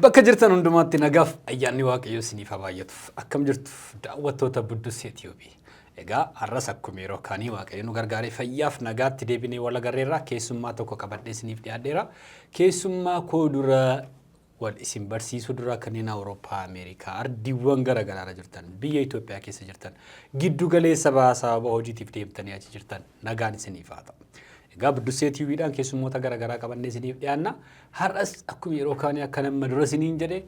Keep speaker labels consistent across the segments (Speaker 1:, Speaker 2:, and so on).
Speaker 1: Bakka jirtan hundumaatti nagaaf ayyaanni Waaqayyoo isiniif haa baay'atu. Akkam jirtu, daawwattoota Buddusee Tiyuubii? Egaa har'as akkuma yeroo kaanii Waaqayyo nu gargaaree fayyaaf nagaatti deebinee wal agarreerra. Keessummaa tokko qabadhee isiniif dhiyaadheera. Keessummaa koo dura wal isin barsiisuu dura, kanneen Awurooppaa, Ameerikaa, ardiiwwan gara garaarra jirtan, biyya Itoophiyaa keessa jirtan, giddu galeessa bahaa sababa hojiitiif deemtanii achi jirtan, nagaan isiniif haa ta'u. Egaa Buddusee TVdhaan keessummoota gara garaa qabannee isiniif dhiyaanna. Har'as akkuma yeroo kaanii akka nama dura isiniin jedhe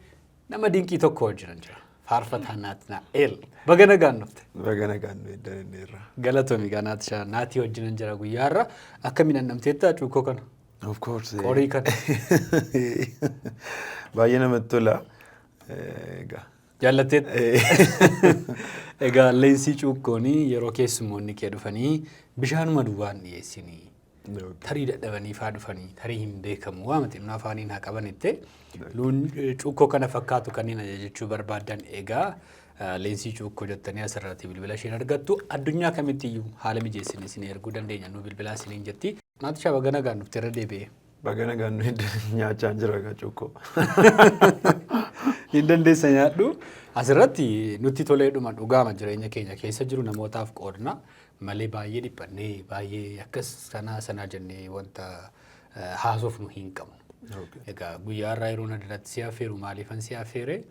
Speaker 1: nama dinqii tokko wajjinan jira. Faarfataa Naatnaa'el. Baga nagaan dhufte.
Speaker 2: Baga nagaan nu eddan inni irraa.
Speaker 1: Galatoomi egaa Naatishaa, Naatii wajjinan jira guyyaa har'a. Akkamiin dhandhamteetta cuukkoo kana?
Speaker 2: Of course.
Speaker 1: Qorii kana.
Speaker 2: Baay'ee namatti tola. Egaa.
Speaker 1: Jaallatteetta? Egaa leensii cuukkoonii yeroo keessummoonni kee dhufanii bishaanuma duwwaan dhiyeessinii. Tarii dadhabanii faa dhufanii, tarii hin beekamu, waa miti innaa afaaniin haa qaban itti. Luun cuukkoo kana fakkaatu kanneen ajajachuu barbaadan, egaa leensii cuukkoo jettanii asirratti bilbila isheen argattu. Addunyaa kamitti iyyuu haala mijeessine isin erguu dandeenya, nu bilbilaa isiniin jetti. Naatishaa, baga nagaan dhufte irra deebi'ee.
Speaker 2: Baga nagaan nu eddan. Nyaachaa jira egaa cuukkoo.
Speaker 1: Hin dandeessa, nyaadhu. Asirratti nutti toleedhuma dhugaama jireenya keenya keessa jiru namootaaf qoodna malee baay'ee dhiphannee baay'ee akkas sanaa sanaa jennee wanta haasofnu hin qabnu. Egaa guyyaa har'aa yeroo addanatti si affeeru maaliifan si affeere?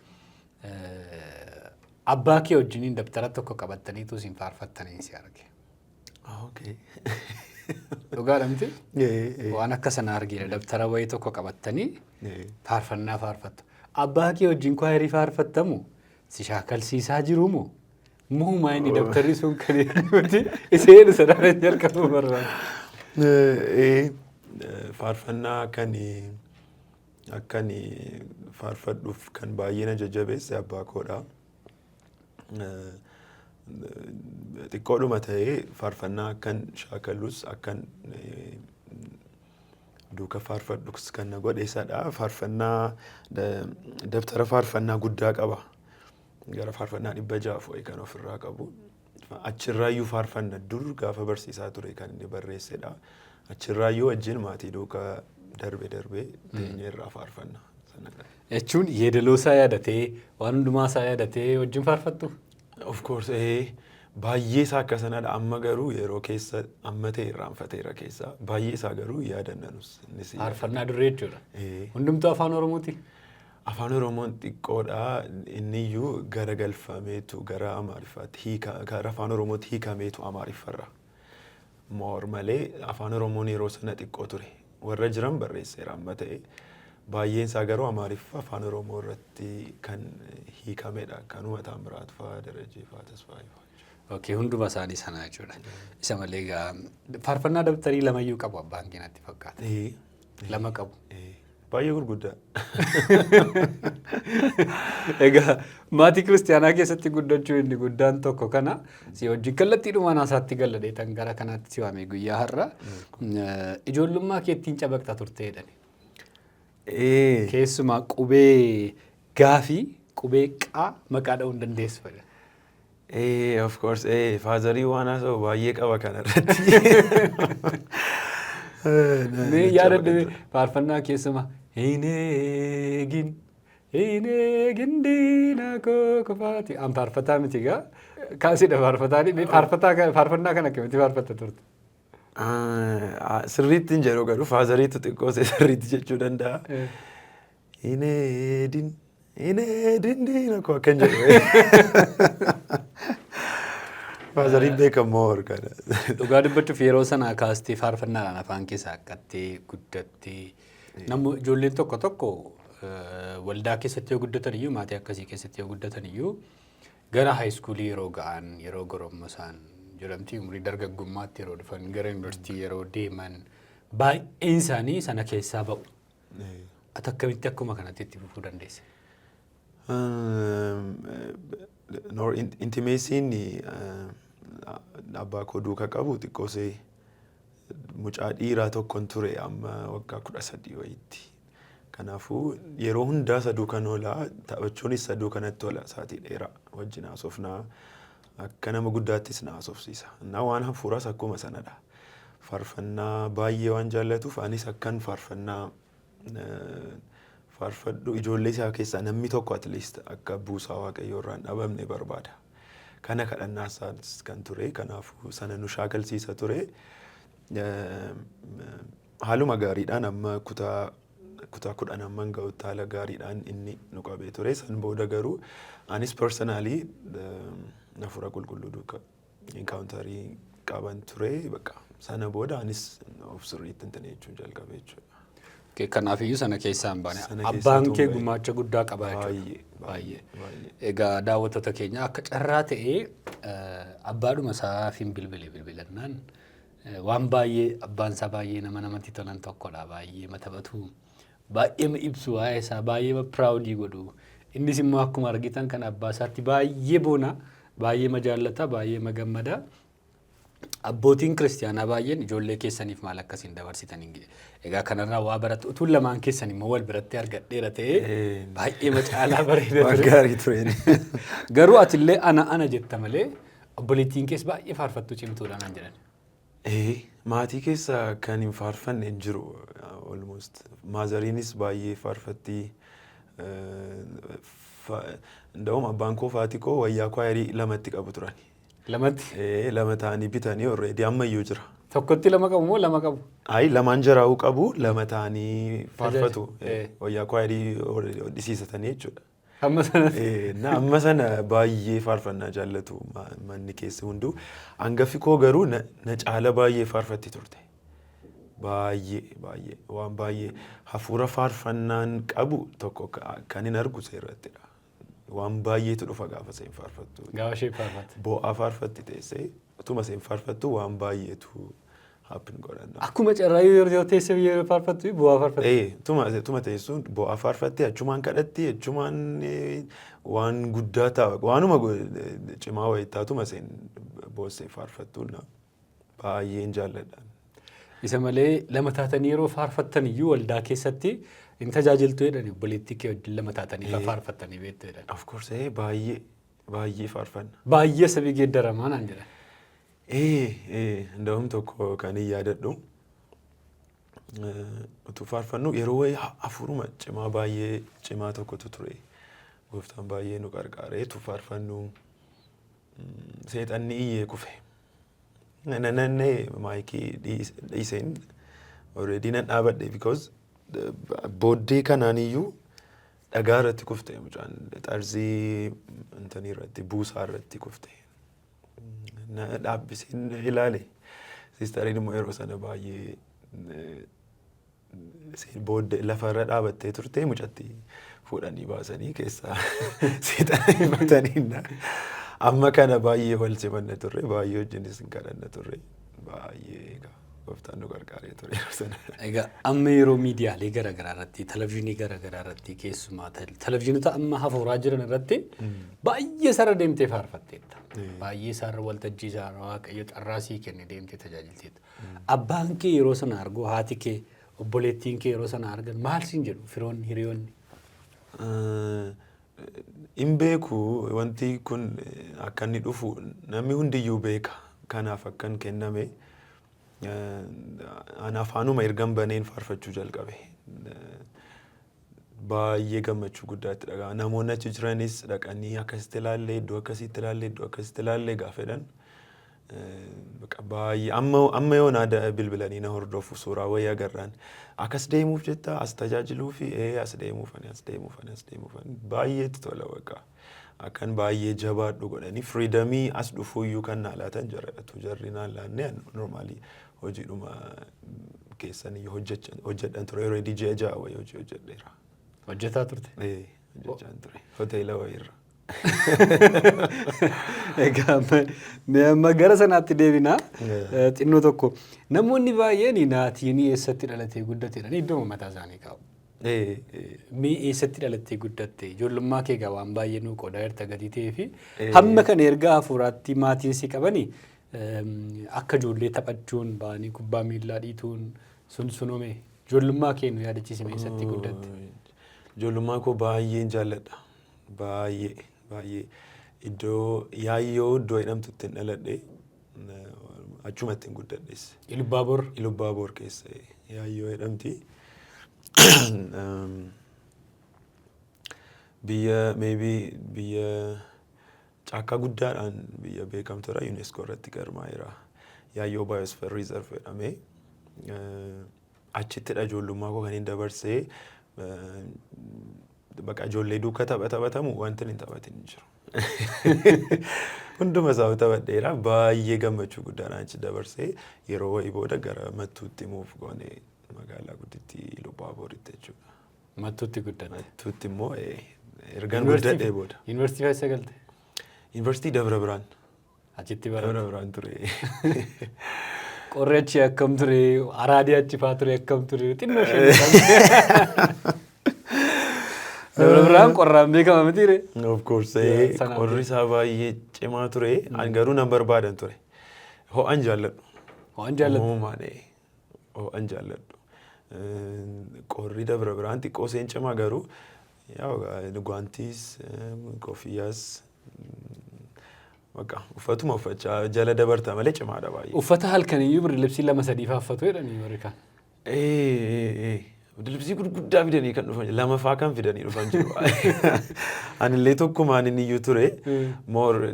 Speaker 1: Abbaa kee wajjiniin dabtara tokko qabattaniitu isin faarfattanii si arge. Dhugaadha miti? Waan akka sana argina, dabtara wayii tokko qabattanii faarfannaa faarfattu. Abbaa kee wajjin kwaayirii faarfattamu si shaakalsiisaa jiru moo? Muhumaa inni dabtarri sun kan eenyuti? Iseen sanaan jalqabuu barbaada.
Speaker 2: Faarfannaa kan akkan faarfadhuuf kan baay'ee na jajjabeesse abbaa koodha. Xiqqoodhuma ta'ee faarfannaa akkan shaakalus, akkan duuka faarfadhus kan na godhe isadha. Faarfannaa dabtara faarfannaa guddaa qaba. Gara faarfannaa 600 wayii kan ofirraa qabu. Achirraayyuu faarfanna, dur gaafa barsiisaa ture kan inni barreessedha. Achirraayyuu wajjin maatii duuka darbe darbe teenyee irraa faarfanna. Sanadha.
Speaker 1: Jechuun yeedaloo isaa yaadatee, waan hundumaa isaa yaadatee wajjin faarfattu?
Speaker 2: Of course, baay'ee isaa akka sanadha. Amma garuu yeroo keessa amma ta'e irraanfateera keessa, baay'ee isaa garuu yaadannanus. Innis
Speaker 1: Faarfannaa duree jechuudha. Hundumtuu afaan Oromooti?
Speaker 2: Afaan Oromoon xiqqoodha. Inni iyyuu garagalfameetu gara Amaariffaatti hiika, gara afaan Oromootti hiikameetu Amaariffarra. More malee afaan Oromoon yeroo sana xiqqoo ture. Warra jiran barreesseera amma ta'e. Baay'een isaa garuu Amaariffa afaan Oromoo irratti kan hiikamedha. Kanuma Taamiraat fa'aa, Darajjee fa'aa, Tasfaayee fa'aa.
Speaker 1: Okay, hunduma isaanii sana jechuudha. Isa malee egaa faarfannaa dabtarii lamayyuu qabu abbaan kee natti fakkaata. Lama qabu.
Speaker 2: Baay'ee gurguddaa.
Speaker 1: Egaa maatii kiristaanaa keessatti guddachuu inni guddaan tokko kana. Si wajjin kallattiidhumaan haasaatti galladheetan gara kanaatti si waame guyyaa har'a. Ijoollummaa keettiin cabaqxa turte jedhani. Keessumaa qubee gaafii qubee qaa maqaa dha'uu hin dandeessu jedhan.
Speaker 2: Of course, faazarii waan haasa'u baay'ee qaba kanarratti.
Speaker 1: Mee yaadadhu faarfannaa keessumaa "Hin eegin, hin eegin diina koo kufaati." An faarfataa miti egaa. Kaasidha faarfataan. Mee faarfannaa kana akkamitti faarfatta turte?
Speaker 2: Sirriitti hin jedhu, garuu faazariitu xiqqoo sirriitti jechuu danda'a. "Hin eedin, hin eedin diina koo" akkan jedhu. Faazariin beekamoo kana.
Speaker 1: Dhugaa dubbachuuf yeroo sanaa kaastee faarfannaadhaan afaan keessaa haqqattee guddattee, namni ijoolleen tokko tokko waldaa keessatti yoo guddatan iyyuu, maatii akkasii keessatti yoo guddatan iyyuu, gara haayiskuulii yeroo ga'an, yeroo gorommasaan jedhamti, umurii dargaggummaatti yeroo dhufan, gara yuunivarsiitii yeroo deeman baay'een isaanii sana keessaa ba'u. Ati akkamitti akkuma kanatti itti fufuu dandeesse?
Speaker 2: Intimacyn abbaa koo duuka qabu xiqqoosee mucaa dhiiraa tokkon ture amma waggaa 13 wayiitti. Kanaafuu yeroo hundaa isa duukan oolaa, taphachuunis isa duukanatti tola, sa'aatii dheeraa wajjin haasofnaa, akka nama guddaattis na haasofsiisa. Na waan hafuuraas akkuma sanadha. Faarfannaa baay'ee waan jaallatuuf anis akkan faarfannaa faarfadhu, ijoollee isaa keessaa namni tokko at least akka buusaa Waaqayyoo irraa hin dhabamne barbaada. Kana kadhannaa isaas kan ture, kanaafuu sana nu shaakalsiisa ture. Haaluma gaariidhaan amma kutaa 10 hamman ga'utti haala gaariidhaan inni nu qabee ture. San booda garuu anis personally hafuura qulqulluu duuka encounter qaban ture. Bakka sana booda anis of sirriitti hin jechuun jalqabe jechuudha.
Speaker 1: Kanaafiyyuu sana keessaa hin baane. Sana keessaa Abbaan kee utuu hin gumaacha guddaa qaba jechuudha.
Speaker 2: Baay'ee baay'ee baay'ee.
Speaker 1: Egaa daawwattoota keenya, akka carraa ta'ee abbaadhuma isaaf hin bilbile. Bilbilannaan waan baay'ee abbaan isaa baay'ee nama namatti tolan tokkodha. Baay'ee mataphatu, baay'ee ma ibsu, waa'ee isaa baay'ee ma proud godhu. Innis immoo akkuma argitan kan abbaa isaatti baay'ee boona, baay'ee ma jaallata, baay'ee ma gammada. Abbootiin kiristiyaanaa baay'een ijoollee keessaniif maal akkasiin dabarsitan hin. Egaa kanarraa waa baratu. Utuun lamaan keessan immoo wal biratti argadheera ta'ee baay'ee macaalaa bareeda
Speaker 2: Waan
Speaker 1: ture.
Speaker 2: gaarii tureen.
Speaker 1: Garuu atillee ana ana jetta malee obboleettiin kees baay'ee faarfattuu cimtuudha naan jedhan.
Speaker 2: Maatii keessa kan hin faarfanne hin jiru almost. Motheriinis baay'ee faarfatti. Nda'um abbaan koo fi haati koo wayyaa choirii lamatti qabu turan.
Speaker 1: Lamatti?
Speaker 2: Lama ta'anii bitanii, already ammayyuu jira.
Speaker 1: Tokkotti lama qabu moo lama qabu?
Speaker 2: Ayi, lamaan jaraa'uu qabu, lama ta'anii faarfatu. Wayyaa choirii hodhisiisatanii jechuudha.
Speaker 1: Amma sanatti.
Speaker 2: Na amma sana baay'ee faarfannaa jaallatu manni keessa hunduu. Hangafi koo garuu na caala baay'ee faarfatti turte. Baay'ee baay'ee waan baay'ee hafuura faarfannaan qabu tokko kan hin argu seerrattidha. Waan baay'eetu dhufa gaafa seen faarfattu.
Speaker 1: Gaafa ishee faarfatte.
Speaker 2: Bo'aa faarfatti teessee, utuma seen faarfattu waan baay'eetu happen godhanna.
Speaker 1: Akkuma carraa yeroo teessee yeroo faarfattu bu'aa faarfatte.
Speaker 2: Tuma teessuun bo'aa faarfatti, achumaan kadhatti, achumaan waan guddaa ta'a, waanuma cimaa wayii taatuma seen boossee faarfattu na baay'een jaalladha.
Speaker 1: Isa malee lama taatanii yeroo faarfattan iyyuu waldaa keessatti hin tajaajiltu jedhani, obboleettii kee wajjin lama taatanii faarfattanii beektu jedhan.
Speaker 2: Of course, baay'ee baay'ee faarfanna.
Speaker 1: Baay'ee sabii geeddaramaa naan jedhan.
Speaker 2: Nda'um tokko kan hin yaadadhu. Utuu faarfannu yeroo wayii hafuuruma cimaa, baay'ee cimaa tokkotu ture. Gooftaan baay'ee nu qarqaaree utuu faarfannu seexanni iyyee kufe. Nanne maayikii dhiiseen already nan dhaabadhe, because booddee kanaan iyyuu dhagaa irratti kufte mucaan, xarzii intanii irratti, buusaa irratti kufte. Na dhaabbiseen ilaale. Sisteriin immoo yeroo sana baay'ee booddee lafarra dhaabattee turte, mucatti fuudhanii baasanii keessaa seexana himatanii. Amma kana baay'ee wal simanna turre, baay'ee wajjinis hin kadhanna turre, baay'ee egaa gooftaan nu gargaaree ture yeroo sana.
Speaker 1: Egaa amma yeroo miidiyaalee garaagaraa irratti, televezyiinii garaagaraa irratti, keessumaa televezyiinota amma hafuuraa jiran irratti baay'ee sarara deemtee faarfatteetta. Baay'ee sarara waltajjii sarara Waaqayyo carraa sii kenne deemtee tajaajilteetta. Abbaan kee yeroo sana argu, haati kee, obboleettiin kee yeroo sana argan maal siin jedhu, firoonni, hiriyoonni?
Speaker 2: Hin beeku, wanti kun akka inni dhufu namni hundiyyuu beeka. Kanaaf akkan kenname ana afaanuma ergan baneen faarfachuu jalqabe. Baay'ee gammachuu guddaatti dhaga'ama. Namoonni achi jiranis dhaqanii akkasitti ilaallee, iddoo akkasitti ilaallee, iddoo akkasitti ilaallee gaafa jedhan baay'ee amma yoonaa bilbilanii na hordofu. Suuraa wayii agarraan akkas deemuuf jetta, as tajaajiluu fi as deemuuf ani, as deemuuf ani, as deemuuf ani, baay'eetti tola bakka. Akkan baay'ee jabaadhu godhanii freedomii as dhufuuyyuu kan naa laatan jaradhatu. Jarri naan laanne normally hojiidhuma keessan iyyuu hojjedhan ture, yeroo ji'a 6 wayii hojii hojjedheera.
Speaker 1: Hojjetaa turte?
Speaker 2: Hojjechaan ture hoteela wayiirra.
Speaker 1: Egaa mee amma gara sanaatti deebinaa xinnoo tokko. Namoonni baay'een naatiin eessatti dhalatee guddate jedhanii iddoo mataa isaanii kaa'u. Mee eessatti dhalattee guddatte? Ijoollummaa kee egaa waan baay'ee nuu qoodaa jirta gatii ta'ee fi hamma kana erga hafuuraatti maatiin si qabani akka ijoollee taphachuun ba'anii kubbaa miillaa dhiituun sun sunume. Ijoollummaa kee nu yaadachiisi, eessatti guddatte?
Speaker 2: Ijoollummaa koo baay'een jaalladha. Baay'ee baay'ee. Iddoo Yaayyoo iddoo jedhamtutti hin dhaladhe. Achumatti hin guddadhes.
Speaker 1: Ilubbaabor.
Speaker 2: Ilubbaabor keessa Yaayyoo jedhamti. Biyya maybe biyya caakkaa guddaadhaan biyya beekamtudha. UNESCO irratti galmaa'eera. Yaayyoo Biosphere Reserve jedhamee. Achittidha ijoollummaa koo kan hin dabarsee. Bakka ijoollee duukaa tapha taphatamu wanti hin taphatin hin jiru. Hunduma isaa taphadheera. Baay'ee gammachuu guddaadhaan achi dabarsee, yeroo wayii booda gara Mattuutti move goone, magaalaa guddittii Ilubbaaboritti jechuudha.
Speaker 1: Mattuutti guddatte.
Speaker 2: Mattuutti immoo ergan guddadhee booda.
Speaker 1: Yuunivarsiitii eessa galte?
Speaker 2: Yuunivarsiitii Dabra Birhaan.
Speaker 1: Achitti
Speaker 2: Dabra
Speaker 1: baratte.
Speaker 2: Birhaan ture.
Speaker 1: Qorri achi akkam ture? Araadii achi faa ture, akkam ture? Xinnoo ishee. Dabra Birhaan qorraan beekama mitiire?
Speaker 2: Of course.
Speaker 1: Sanaaf.
Speaker 2: Qorri isaa baay'ee cimaa ture. Ani garuu nan barbaadan ture. Ho'an jaalladhu.
Speaker 1: Waan jaallattu.
Speaker 2: Uumamaan ho'an jaalladhu. Qorri Dabra Birhaan xiqqoo seen cimaa, garuu yaa guantiis, koffiyyaas, bakka uffatuma uffachaa jala dabarta malee cimaadha baay'ee.
Speaker 1: Uffata halkaniyyuu birri libsii lama sadii faa uffatu jedhanii warri kaan.
Speaker 2: Libsii gurguddaa fidanii kan dhufan, lama faa kan fidanii dhufan jiru. Anillee tokkumaan inni iyyuu ture. More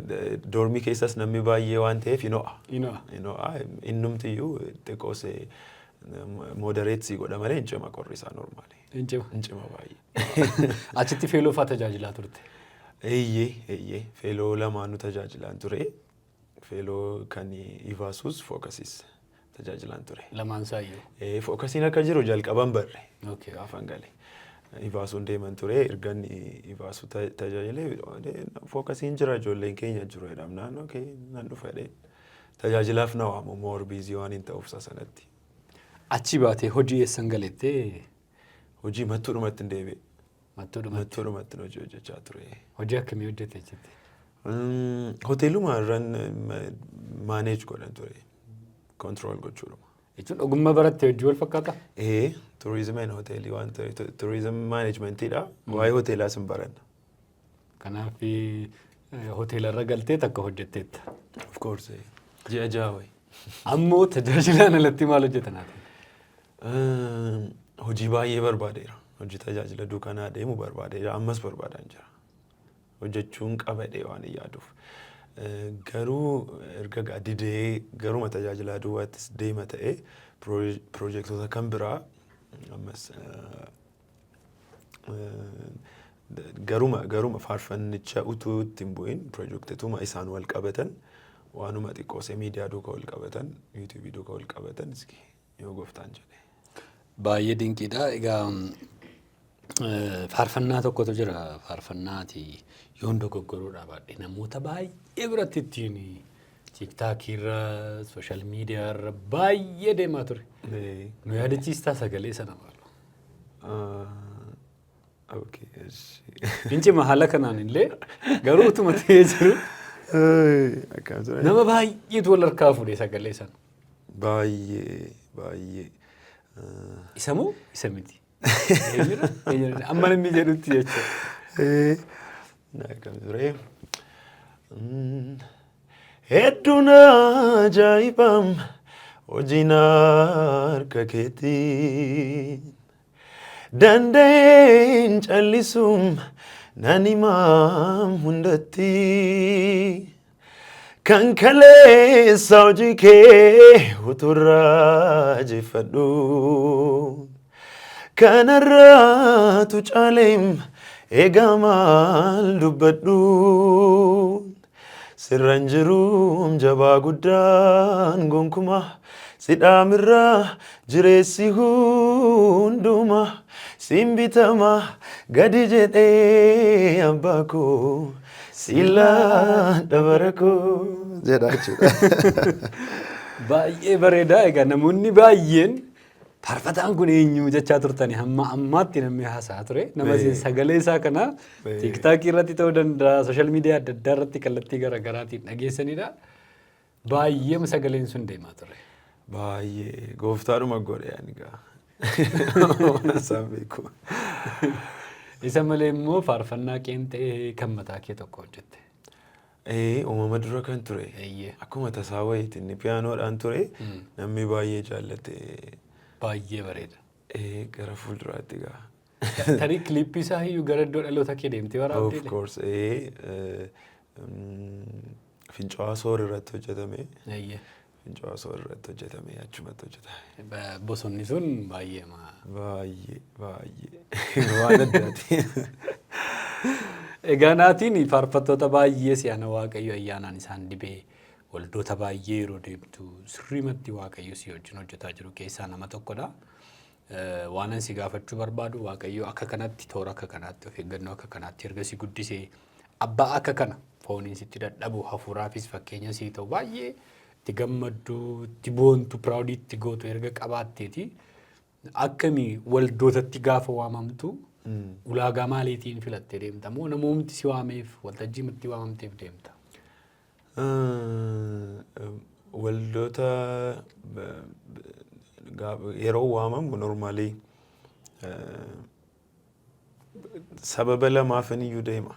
Speaker 2: dormii keessas namni baay'ee waan ta'eef hin ho'a.
Speaker 1: Hin ho'a.
Speaker 2: Hin ho'a. Innumti iyyuu xiqqoo see moderate sii godha malee hin cima qorri isaa normal.
Speaker 1: Hin cima.
Speaker 2: Hin cima baay'ee.
Speaker 1: Achitti fellow faa tajaajilaa turte.
Speaker 2: Eeyyee, fellow lamaanuu tajaajilaan ture. Fellow kan Ivaasus, Focusis tajaajilaan ture.
Speaker 1: Lamaan isaayyuu.
Speaker 2: Focusiin akka jiru jalqaban barre.
Speaker 1: Okay.
Speaker 2: Gaafan gale. Ivaasuun deeman ture, ergan Ivaasuu tajaajilee Focusiin jira, ijoolleen keenya jiru jedhamnaan, okay, nan dhufa jedheen. Tajaajilaaf na waamu, more busy waan hin ta'uuf sanatti.
Speaker 1: Achi baatee hojii eessan galettee?
Speaker 2: Hojii Mattuudhumatti hin deebi'e.
Speaker 1: Mattuudhumatti.
Speaker 2: Mattuudhumatti hojii hojjechaa ture.
Speaker 1: Hojii akkamii hojjete achitti?
Speaker 2: Hoteeluma irran manage godhan ture. Control gochuudhuma.
Speaker 1: Jechuun ogummaa baratte hojii wal fakkaata?
Speaker 2: Ee, turizimiin hoteelii waan ta'e, tourism managementiidha. Waa'ee hoteelaas hin baranna.
Speaker 1: Kanaaf hoteelarra galtee takka hojjetteetta.
Speaker 2: Of course. Ji'a 6 wayi.
Speaker 1: Ammoo tajaajilaan alatti maal hojjetan ati?
Speaker 2: Hojii baay'ee barbaadeera. Hojii tajaajila duukanaa deemu barbaadeera. Ammas barbaadaan jira. Hojjechuun qabadhee waan hin yaaduuf. Garuu erga gaa didee garuma tajaajilaa duwwaattis deema ta'ee, piroojektota kan biraa ammas garuma faarfannicha utuu itti hin bu'in piroojektotuma isaan wal qabatan, waanuma xiqqoosee miidiyaa duukaa wal qabatan, YouTubeii duukaa wal qabatan, iski yoo gooftaan jedhe.
Speaker 1: Baay'ee dinqiidha. Egaa faarfannaa tokkotu jira. Faarfannaati yoon dogoggoruudha baadhee namoota baay'ee biratti ittiin TikTokii irra, social media irra baay'ee deemaa ture. Nu yaadachiistaa sagalee sana maaloo?
Speaker 2: Okay,
Speaker 1: Hin cima haala kanaan illee, garuu utuma ta'ee jiru
Speaker 2: Akkam ture?
Speaker 1: nama baay'eetu wal harkaa fuudhe sagalee sana.
Speaker 2: Baay'ee baay'ee.
Speaker 1: Isa moo isa miti? Eenyudha? Eenyudha? Amma namni jedhutti jechuudha.
Speaker 2: Akkam ture? Hedduun ajaa'ibam hojiin harka keetii. Danda'een callisum nan himaam hundatti. Kan kaleessa hojii kee uturraa jeffadhu. Kanarraatu caaleem egaa maal dubbadhu. Sirran jiruum jabaa guddaan gonkumaa, sidhaamirraa jireessi hunduma siin bitama, gadi jedhee abbaa koo siilaa dabara koo jedha jechuudha.
Speaker 1: Baay'ee bareedaa. Egaa namoonni baay'een faarfataan kun eenyu jechaa turtani, hamma ammaatti namni haasa'aa ture. Nama isin sagalee isaa kana TikTokii irratti ta'uu danda'a, social media adda addaa irratti kallattii garaagaraatiin dhageessanidha. Baay'ee sagaleen sun deemaa ture.
Speaker 2: Baay'ee gooftaadhuma godhe ani gaa. Isaan beeku.
Speaker 1: Isa malee immoo faarfannaa qeenxee kan mataa kee tokko hojjette.
Speaker 2: Ee, uumama dura kan ture.
Speaker 1: Eeyyee.
Speaker 2: Akkuma tasaa wayiiti inni piyaanoodhaan ture. Namni baay'ee jaallate.
Speaker 1: Baay'ee bareeda.
Speaker 2: Ee, gara fuulduraatti gaa.
Speaker 1: Tarii clip isaa iyyuu gara iddoo dhaloota kee deemtee
Speaker 2: Of
Speaker 1: waraabdee.
Speaker 2: course, ee, Fincaa'aa Soor irratti hojjetame. Fincaa'aa Soor irratti hojjetame, achumatti hojjetame.
Speaker 1: Bosonni sun baay'ee
Speaker 2: Baay'ee baay'ee waan addaati.
Speaker 1: Egaa naatiin faarfattoota baay'ee si'ana Waaqayyo ayyaanaan isaan dibee waldoota baay'ee yeroo deemtu sirriimatti Waaqayyo si wajjin hojjetaa jiru keessaa nama tokkodha. Waan ani si gaafachuu barbaadu, Waaqayyo akka kanatti toora akka kanaatti of eeggannoo akka kanaatti erga si guddisee, abbaa akka kana fooniin sitti dadhabu, hafuuraafis fakkeenya sii ta'u, baay'ee itti gammaddu, itti boontu, proud itti gootu erga qabaatteeti, akkamii waldootatti gaafa waamamtu ulaagaa maaliitiin filattee deemta moo namoomti si waameef waltajjii matti waamamteef deemta?
Speaker 2: Waldoota yeroo waamamu normally sababa lamaafin iyyuu deema.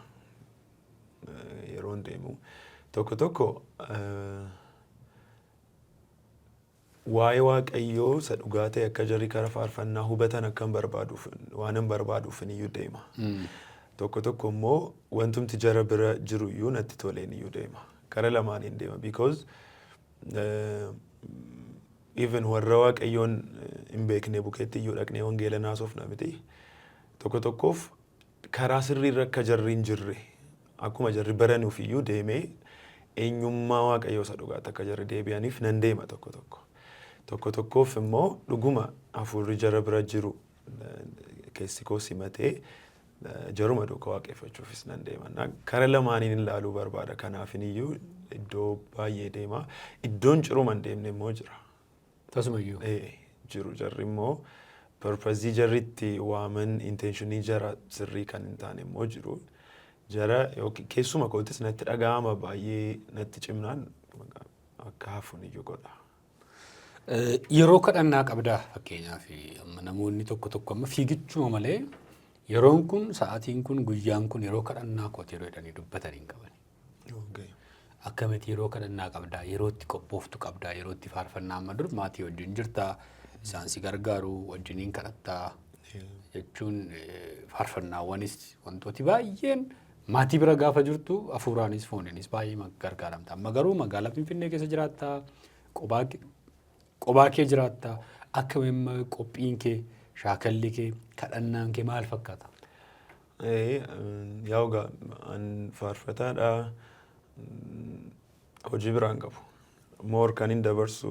Speaker 2: Yeroon deemu tokko tokko waa'ee Waaqayyoo isa dhugaa ta'e akka jarri karaa faarfannaa hubatan akka hin barbaaduuf waan hin barbaaduufin iyyuu deema. Tokko tokko immoo wantumti jara bira jiru iyyuu natti toleen iyyuu deema. Kara lamaaniin deema because even warra Waaqayyoon hin beekne bukeetti iyyuu dhaqnee wangeela naasofna miti. Tokko tokkoof karaa sirriirra akka jarri hin jirre akkuma jarri baranuuf iyyuu deemee eenyummaa Waaqayyoo isa dhugaatti akka jarri deebi'aniif nan deema tokko tokko. Tokko tokkoof immoo dhuguma hafuurri jara bira jiru keessi koo simatee jaruma duukaa waaqeffachuufis nan deema. Kara lamaaniin ilaaluu barbaada. Kanaafin iyyuu iddoo baay'ee deema. Iddoon ciruma hin deemne immoo jira.
Speaker 1: Tasumayyuu.
Speaker 2: Jiru, jarri immoo purpose jarri itti waaman, intention jara sirrii kan hin taane immoo jiru. Jara yookiin keessuma kootis natti dhaga'ama, baay'ee natti cimnaan akka hafuun iyyuu godha.
Speaker 1: Yeroo kadhannaa qabdaa? Fakkeenyaaf amma namoonni tokko tokko amma fiigichuma malee yeroon kun, sa'aatiin kun, guyyaan kun yeroo kadhannaa kooti yeroo jedhanii dubbatan hin qaban. Akkamitti yeroo kadhannaa qabdaa? Yeroo itti qophooftu qabdaa? Yeroo itti faarfannaa, amma dur maatii wajjin jirtaa, isaan si gargaaru, wajjiniin kadhattaa jechuun, faarfannaawwanis wantooti baay'een maatii bira gaafa jirtu hafuuraanis fooniinis baay'ee gargaaramta. Amma garuu magaalaa Finfinnee keessa jiraattaa, qobaa kee jiraattaa, akkamiin qophiin kee, shaakalli kee, kadhannaan kee maal fakkaata?
Speaker 2: Yaa'u gaa an faarfataadha. Hojii biraan qabu. More kan hin dabarsu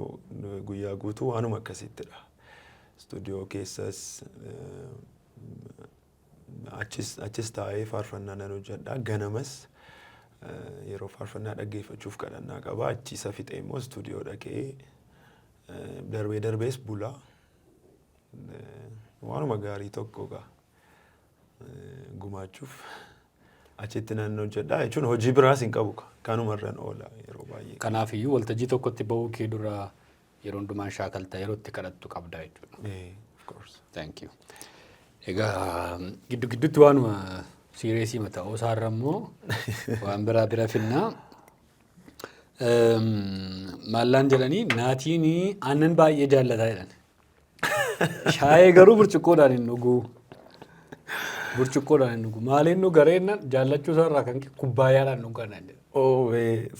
Speaker 2: guyyaa guutuu waanuma akkasiittidha. Istuudiyoo keessas achis taa'ee faarfannaa nan hojjedha. Ganamas yeroo faarfannaa dhaggeeffachuuf kadhannaa qaba. Achi isa fixee immoo istuudiyoo dhaqee darbee darbees bulaa. Waanuma gaarii tokko gaa gumaachuuf achitti nan hojjedha jechuun hojii biraas hin qabu, kanumarran oola yeroo baay'ee.
Speaker 1: Kanaaf iyyuu waltajjii tokkotti bahuu kee dura yeroo hundumaan shaakalta, yeroo itti kadhattu qabda jechuudha.
Speaker 2: Of course.
Speaker 1: Thank you. Egaa giddu gidduutti waanuma serious ta'uu isaarra immoo waan biraa bira finnaa. Maallaan jedhanii, naatiin aannan baay'ee jaallataa jedhan. Shaayee garuu burcuqqoodhaan hin dhuguu. Burcuqqoodhaan hin dhugu. Maaliin dhuga reennan, jaallachuu isaarraa kan ka'e kubbaayyaadhaan dhugaa naan jedhe.
Speaker 2: Oh,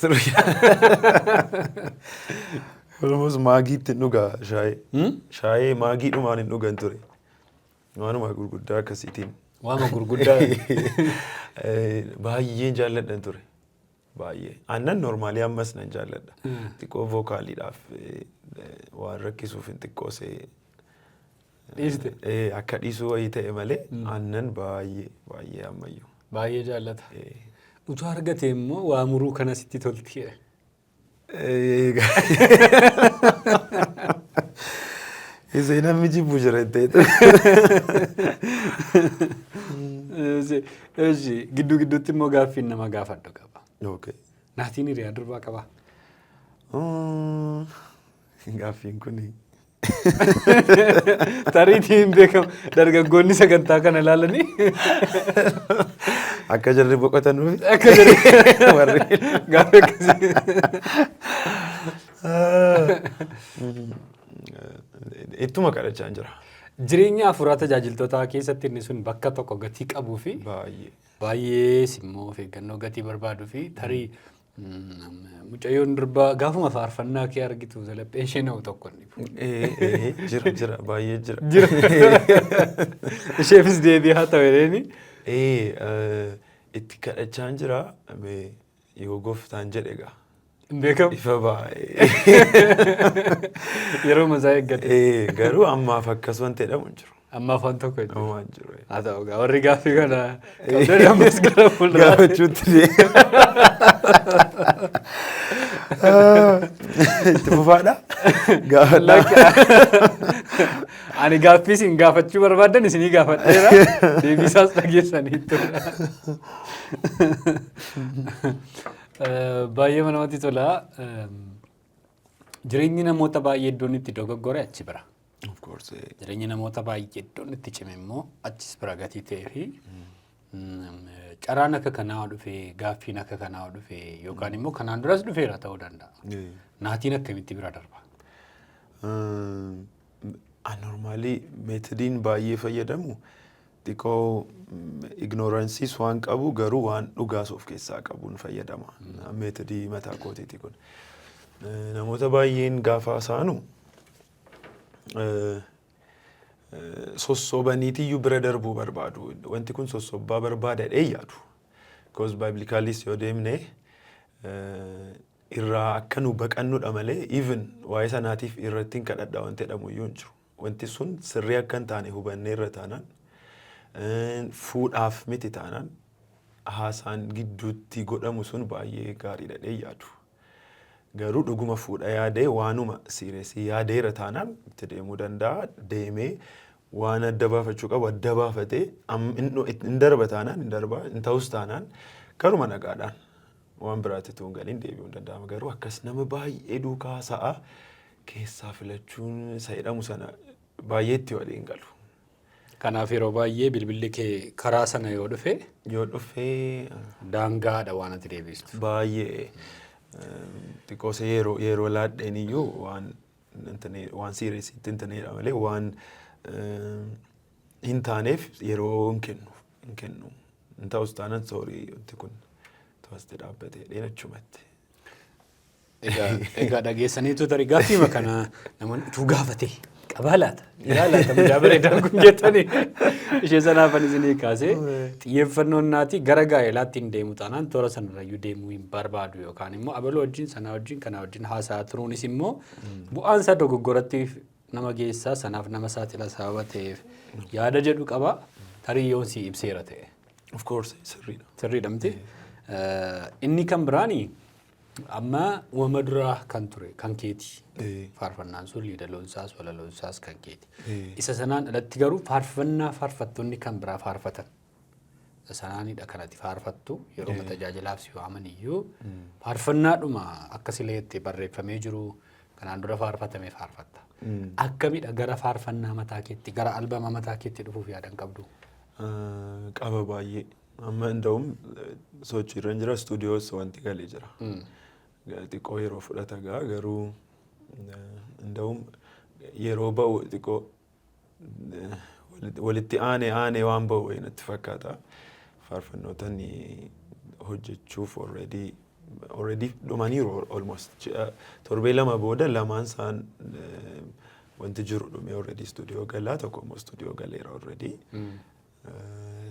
Speaker 2: sirrii. Almost maagiitti hin dhugaa shaayee. Shaayee maagiidhumaan hin dhugan ture. Waanuma gurguddaa akkasiitiin.
Speaker 1: Waama gurguddaa.
Speaker 2: Baay'een jaalladhan ture. Baay'ee. Aannan normally ammas nan jaalladha. Xiqqoo vocaliidhaaf waan rakkisuuf hin xiqqoosee.
Speaker 1: Dhiiste.
Speaker 2: Akka dhiisuu wayii ta'e malee aannan baay'ee baay'ee ammayyuu.
Speaker 1: Baay'ee jaallata. Utuu argate immoo waa muruu kana sitti tolti.
Speaker 2: Isee namni jibbu jira jettee.
Speaker 1: Eshi, gidduu gidduutti immoo gaaffiin nama gaafadhu qaba. Naatiin hiriyaa durbaa qabaa?
Speaker 2: Gaaffiin kun
Speaker 1: Tariitii hin beekamu, dargaggoonni sagantaa kana ilaalanii
Speaker 2: Akka jarri boqotanuuf.
Speaker 1: Akka jarri
Speaker 2: Warri.
Speaker 1: Gaaffii akkasii.
Speaker 2: Ittuma kadhachaa jira.
Speaker 1: Jireenya hafuuraa tajaajiltootaa keessatti inni sun bakka tokko gatii qabuu fi
Speaker 2: Baay'ee.
Speaker 1: Baay'ees immoo of eeggannoo gatii barbaaduu fi tarii mucayyoon durbaa gaafuma faarfannaa kee argitu lapheen ishee na'u tokko hin dhibu.
Speaker 2: Ee, jira, jira, baay'ee jira.
Speaker 1: Jira. Isheefis deebii haa ta'u jedheeni.
Speaker 2: Ee, itti kadhachaa jira, yoo gooftaan jedhe egaa.
Speaker 1: Hin beekamu.
Speaker 2: Ifa baay'ee.
Speaker 1: Yeroo masaa eeggate.
Speaker 2: Ee, garuu ammaaf akkas wanti jedhamu hin jiru.
Speaker 1: Ammaaf waan tokko hin jiru.
Speaker 2: Homaa hin jiru.
Speaker 1: Haa ta'u egaa, warri gaaffii kana qabdan ammas gara fuulduraatti.
Speaker 2: Gaafachuutti deema. Itti fufaadha. Gaafadhaa.
Speaker 1: Ani gaaffii isin gaafachuu barbaaddan isinii gaafadheera. Deebii isaas dhageessaniittu. Baay'ee namatti tola. Jireenyi namoota baay'ee iddoon itti dogoggore achi bira.
Speaker 2: Of course.
Speaker 1: Jireenyi namoota baay'ee iddoon itti cime immoo achis bira gatii ta'ee fi carraan akka kanaa dhufee, gaaffiin akka kanaa dhufee, yookaan immoo kanaan duras dhufeera ta'uu danda'a. Naatiin akkamitti bira darba?
Speaker 2: Normally methodiin baay'ee fayyadamu xiqqoo ignoranceis waan qabu, garuu waan dhugaas of keessaa qabuun fayyadama. Methodii mataa kootiiti kun. Namoota baay'een gaafa haasa'anu sossobaniitiyyuu bira darbuu barbaadu. Wanti kun sossobbaa barbaada jedhee yaadu. Because biblicallyis yoo deemne irraa akka nu baqannudha malee even waa'ee sanaatiif irratti hin kadhadha wanti jedhamu iyyuu hin jiru. Wanti sun sirrii akka hin taane hubannee irra taanaan, fuudhaaf miti taanaan, haasaan gidduutti godhamu sun baay'ee gaariidha jedhee yaadu. Garuu dhuguma fuudha yaadee, waanuma seriousii yaadeera taanaan itti deemuu danda'a. Deemee waan adda baafachuu qabu adda baafatee hin darba taanaan hin darba, hin ta'us taanaan karuma nagaadhaan waan biraatti tuun galiin deebi'uu hin danda'ama. Garuu akkas nama baay'ee duukaa sa'a keessaa filachuun isa jedhamu sana baay'ee itti waliin galu.
Speaker 1: Kanaaf yeroo baay'ee bilbilli kee karaa sana yoo dhufe
Speaker 2: Yoo dhufee
Speaker 1: daangaadha waan ati deebistu.
Speaker 2: Baay'ee xiqqoose yeroo laadheen iyyuu waan waan seriousiitti hin taneedha malee waan hin taaneef yeroo hin kennu hin kennu. Hin ta'us taanaan, sorry, wanti kun to'asti dhaabbatee dheerachumatti.
Speaker 1: Egaa dhageessaniitu, tarii gaaffiima kana namoonni utuu gaafate qabaa laata? Yaa laata mucaa bareedaan kun jettanii ishee sanaafan isinii kaasee, xiyyeeffannoon naati gara gaa'elaatti hin deemu taanaan toora sanarrayyuu deemuu hin barbaadu, yookaan immoo abaluu wajjin, sanaa wajjin, kanaa wajjin haasa'aa turuunis immoo bu'aan isaa dogoggoratti nama geessaa, sanaaf nama saaxila sababa ta'eef yaada jedhu qaba. Tarii yoon si ibseera ta'e.
Speaker 2: Of course, sirriidha.
Speaker 1: Sirriidha miti. Inni kan biraani amma uumama duraa kan ture kan keeti. Faarfannaan sun yeedaloonsaas walaloonsaas kan keeti. Isa sanaan alatti garuu faarfannaa faarfattoonni kan biraa faarfatan. Isa sanaanidha kan ati faarfattu. Yeroo tajaajilaaf si waaman iyyuu faarfannaadhuma akka sileetti barreeffamee jiru kanaan dura faarfatame faarfatta. Akkamidha, gara faarfannaa mataa keetti, gara albama mataa keetti dhufuuf yaadan qabdu?
Speaker 2: Qaba baay'ee. Amma inda'uum sochii irra jira, istuudiyoos wanti galee jira. Xiqqoo yeroo fudhata gaa, garuu inda'uum yeroo ba'u xiqqoo walitti aanee aanee waan ba'u wayii natti fakkaata. Faarfannoota inni hojjechuuf already dhumaniiru almost. Ji'a torbee 2 booda lamaan isaan wanti jiru dhumee already istuudiyoo galaa, tokko immoo istuudiyoo galeera already.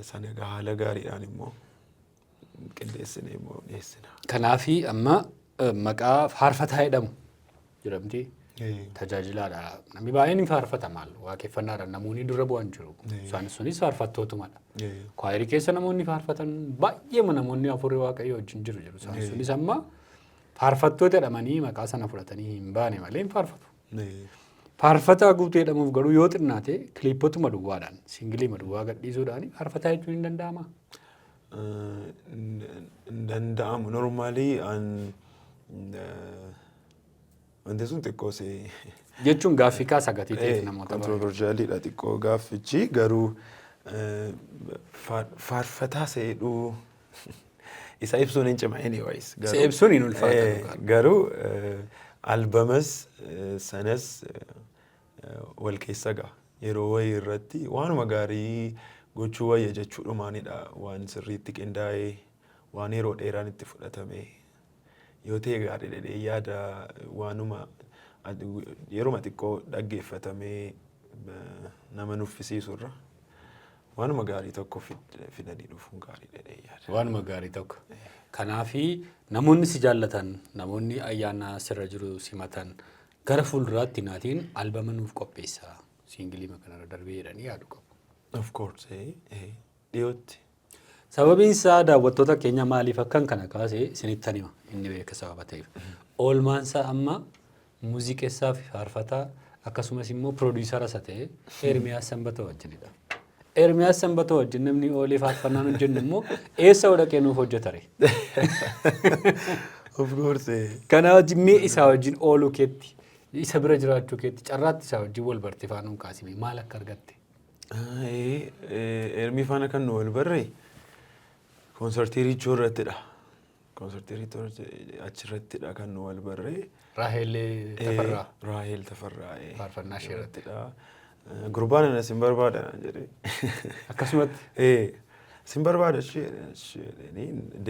Speaker 2: Sana egaa haala gaariidhaan immoo qindeessinee immoo dhiyeessina.
Speaker 1: Kanaafi amma maqaa faarfataa jedhamu jedhamti. Tajaajilaadha. Namni baay'een ni faarfata, maal, waaqeffannaadhaan namoonni dura bu'an jiru. Isaan sunis faarfattootumadha. Choirii keessa namoonni faarfatan baay'eema, namoonni hafuurri waaqayyoo wajjin jiru jiru. Isaan sunis amma faarfattoota jedhamanii maqaa sana fudhatanii hin baane malee hin faarfatu. Faarfataa guutuu jedhamuuf garuu yoo xinnaate clipotuma duwwaadhaan, singleima duwwaa gadhiisuudhaan faarfataa jechuun hin danda'amaa?
Speaker 2: Hin danda'amu. Normally wanti sun xiqqoo si
Speaker 1: Jechuun gaaffii kaasa gatii ta'eef namoota baay'ee.
Speaker 2: Controversialidha xiqqoo gaaffichi, garuu faarfataa seedhuu isa ibsuun hin cima anyways.
Speaker 1: Isa ibsuun hin ulfaata dhugaa.
Speaker 2: Garuu albamas sanas wal keessa ga'a. Yeroo wayii irratti waanuma gaarii gochuu wayya jechuudhumaanidha, waan sirriitti qindaa'ee, waan yeroo dheeraan itti fudhatame yoo ta'e gaarii jedhee yaada. Waanuma yeruma xiqqoo dhaggeeffatamee nama nuffisiisu irra waanuma gaarii tokko fidanii dhufuun gaarii jedhee yaada.
Speaker 1: Waanuma gaarii tokko. Kanaafi namoonni si jaallatan, namoonni ayyaana sirra jiru simatan, gara fuulduraatti naatiin albama nuuf qopheessa, single kanarra darbee jedhanii yaadu qabu.
Speaker 2: Of course, dhiyootti.
Speaker 1: Sababiin isaa, daawwattoota keenya, maaliif akkan kana kaase isinittan hima, inni beeka sababa ta'eef. Oolmaan isaa amma muuziqeessaa fi faarfataa akkasumas immoo producer isa ta'e Ermiyaas Sanbatoo wajjinidha. Ermiyaas Sanbatoo wajjin namni oolee faarfannaan hojjennu immoo eessa dhaqee nuuf hojjetare?
Speaker 2: Of course.
Speaker 1: Kana wajjin mee isaa wajjin ooluu keetti, isa bira jiraachuu keetti, carraatti isaa wajjin wal barte faanuun kaasime, maal akka argatte?
Speaker 2: Ermii faana kan nu wal barre koonsartii Riichoo irrattidha. Koonsartii Riichoo achirrattidha kan nu wal barre.
Speaker 1: Raahel Tafarraa.
Speaker 2: Raahel Tafarraa.
Speaker 1: Faarfannaa ishee irratti.
Speaker 2: Gurbaan ana sin barbaada naan jedhee.
Speaker 1: Akkasumatti.
Speaker 2: Sin barbaada ishee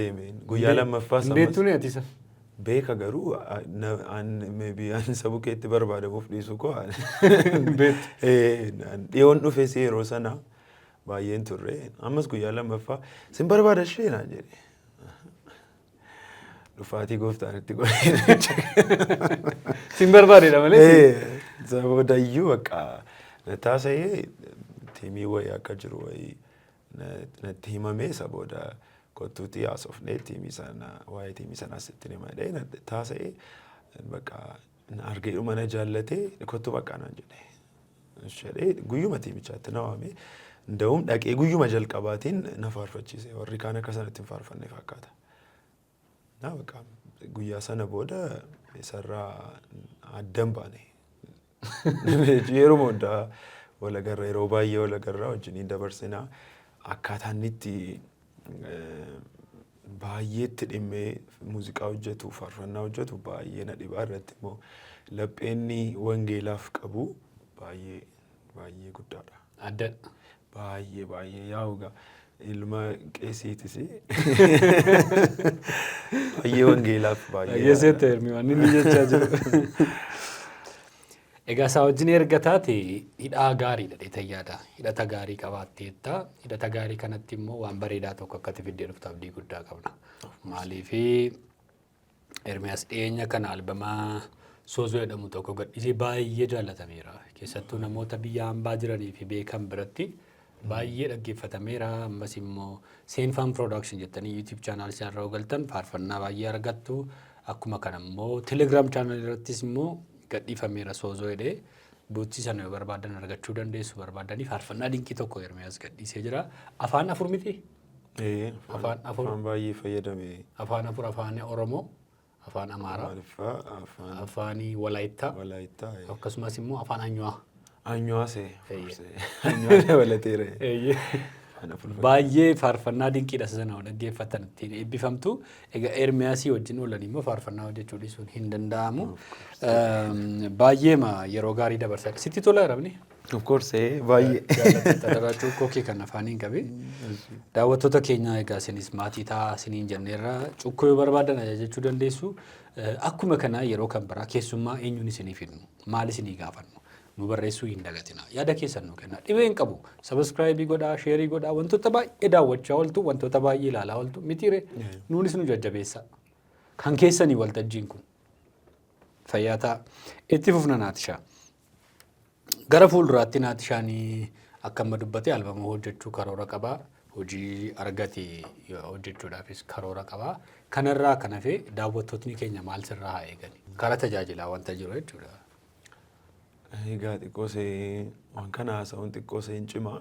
Speaker 2: deemeen guyyaa lammaffaas.
Speaker 1: Hin ati isa?
Speaker 2: Beeka, garuu maybe an sabu keetti barbaadamuuf dhiisu koo. Dhiyoon dhufes yeroo sana baay'een turre. Ammas guyyaa lammaffaa sin barbaada ishee naan jedhe. Dhufaatii gooftaan itti godhee.
Speaker 1: Sin barbaadedha malee.
Speaker 2: Isa boodayyuu bakka na taasisee team wayii akka jiru wayii natti himame. Isa booda kottuutii haasofnee team sana, waa'ee team sanaas itti hima jedhee na taasisee, bakka argeedhuma na jaallatee, kottu bakka naan jedhe. Jedhee guyyuma teamichaatti na waame. Nda'uun dhaqee guyyuma jalqabaatiin na faarfachiise. Warri kaan akka sanatti hin faarfanne fakkaata. Na bakka guyyaa sana booda isarraa addan baane. Yeroo hundaa wal agarra, yeroo baay'ee wal agarra, wajjiniin dabarsinaa. Akkaataa inni itti baay'eetti dhimmee muuziqaa hojjetu, faarfannaa hojjetu baay'ee na dhibaa. Irratti immoo lapheenni wangeelaaf qabu baay'ee baay'ee guddaadha.
Speaker 1: Addadha.
Speaker 2: Baay'ee baay'ee, yaa'u egaa ilma qeesiitis, baay'ee wangeelaaf baay'ee.
Speaker 1: Baay'ee seetta Ermi waan inni jechaa jiru. Egaa isaa wajjin erga taate hidhaa gaariidha dheetan yaada. Hidhata gaarii qabaatteetta. Hidhata gaarii kanatti immoo waan bareedaa tokko akka ati fiddee dhuftu abdii guddaa qabna. Maaliifi Ermiyaas dhiyeenya kana albamaa Soozoo jedhamu tokko gadhiisee baay'ee jaallatameera. Keessattuu namoota biyya hambaa jiranii fi beekan biratti baay'ee dhaggeeffatameera. Ammas immoo Seenfaan Production jettanii YouTube channel isaa irra galtan faarfannaa baay'ee argattu. Akkuma kana immoo Telegram channel irrattis immoo gadhiifameera Soozoo jedhee. Bootsii sana yoo barbaadan argachuu dandeessu barbaadanii. Faarfannaa dinqii tokko Ermiyaas gadhiisee jira. Afaan afur miti? Afaan afur.
Speaker 2: Afaan baay'ee fayyadame.
Speaker 1: Afaan afur: afaan Oromoo, afaan Amaaraa,
Speaker 2: Amaariffaa, afaan
Speaker 1: afaan Walaayittaa,
Speaker 2: Walaayittaa.
Speaker 1: Akkasumas immoo afaan Anyuwaa.
Speaker 2: Anyuwaase. Anyuwaa dabalateera. Afaan afur.
Speaker 1: Baay'ee faarfannaa dinqiidha sana dhaggeeffatan ittiin eebbifamtu. Egaa Ermiyaasii wajjin oolan immoo faarfannaa hojjechuu dhiisuun hin danda'amu. Baay'eema yeroo gaarii dabarsaa. Sitti tola rabni?
Speaker 2: Of course, baay'ee.
Speaker 1: Jaallattu kookee kan afaaniin qabe. Daawwattoota keenya, egaa isinis maatii ta'aa isiniin jenneerra. Cukkoo yoo barbaadan ajajachuu dandeessu. Akkuma kana yeroo kan biraa keessummaa eenyuun isinii fidnu, maal isinii gaafannu, nu barreessuu hin dagatina. Yaada keessan nu kenna. Dhibee hin qabu. Subscribe godhaa, share godhaa, wantoota baay'ee daawwachaa ooltu, wantoota baay'ee ilaalaa ooltu mitiire, nuunis nu jajjabeessa. Kan keessanii waltajjiin kun. Fayyaa ta'a. Itti fufna, Naatishaa. Gara fuulduraatti Naatishaanii akka amma dubbate albama hojjechuu karoora qabaa. Hojii argate hojjechuudhaafis karoora qabaa. Kanarraa kan hafe daawwattootni keenya maal sirraa haa eegani? Karaa tajaajilaa wanta jiru jechuudha.
Speaker 2: Egaa xiqqoo see waan kana haasa'uun xiqqoo see hin cimaa.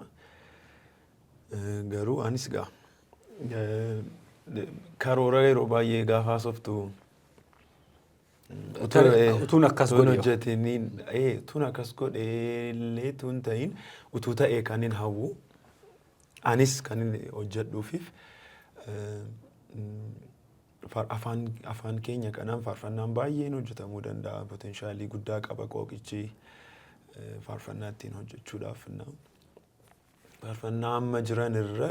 Speaker 2: Garuu anis gaa karoora yeroo baay'ee gaafa haasoftu
Speaker 1: Utuun akkas
Speaker 2: Utuun
Speaker 1: godhe.
Speaker 2: Hojjetiniin, utuun akkas godhe illee utuun ta'in, utuu ta'ee kan hin hawwu, anis kan hin hojjedhuufiif, afaan keenya kanaan faarfannaan baay'een hojjetamuu danda'a. Potential guddaa qaba qooqichi faarfannaa ittiin hojjechuudhaaf. Faarfannaa amma jiran irra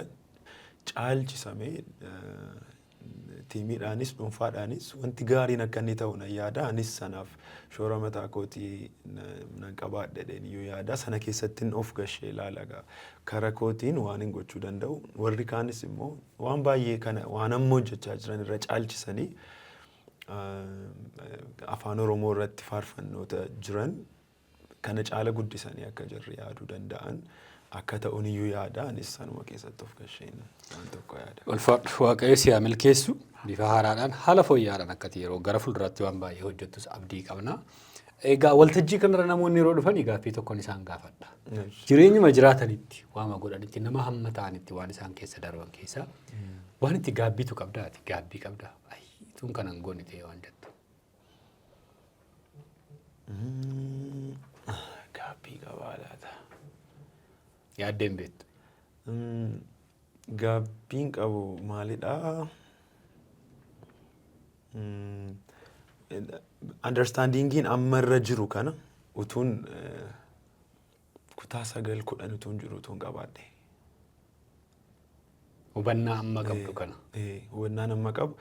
Speaker 2: caalchisamee teamiidhaanis dhuunfaadhaanis wanti gaariin akka inni ta'u nan yaada. Anis sanaaf shoora mataa kootii nan qabaadha jedheen iyyuu yaada. Sana keessatti of gashee ilaala kara kootiin waan hin gochuu danda'u. Warri kaanis immoo waan baay'ee kana waan amma hojjechaa jiran irra caalchisanii Afaan Oromoo irratti faarfannoota jiran kana caala guddisanii akka jirri yaaduu danda'an akka ta'uun iyyuu yaada. Anis sanuma keessatti of gasheen waan tokko yaada.
Speaker 1: Ulfaadhu, Waaqayyo si haa milkeessu. Bifa haaraadhaan, haala fooyya'aadhaan akkati yeroo gara fuulduraatti waan baay'ee hojjettus abdii qabna. Egaa waltajjii kanarra namoonni yeroo dhufan gaaffii tokkoon isaan gaafadha. Jireenyuma jiraatanitti, waama godhanitti, nama hamma ta'anitti waan isaan keessa darban keessaa waan itti gaabbiitu qabdaa, ati gaabbii qabdaa? Ayyituun kanan goone ta'e waan jettu.
Speaker 2: Gaabbii qabaa laata?
Speaker 1: Yaaddee hin beektu.
Speaker 2: Gaabbiin qabu maalidhaa? Understandingiin ammarra jiru kana utuun kutaa 9, 10 utuun jiru utuun qabaadhe.
Speaker 1: Hubannaa amma qabdu kana.
Speaker 2: Hubannaan amma qabu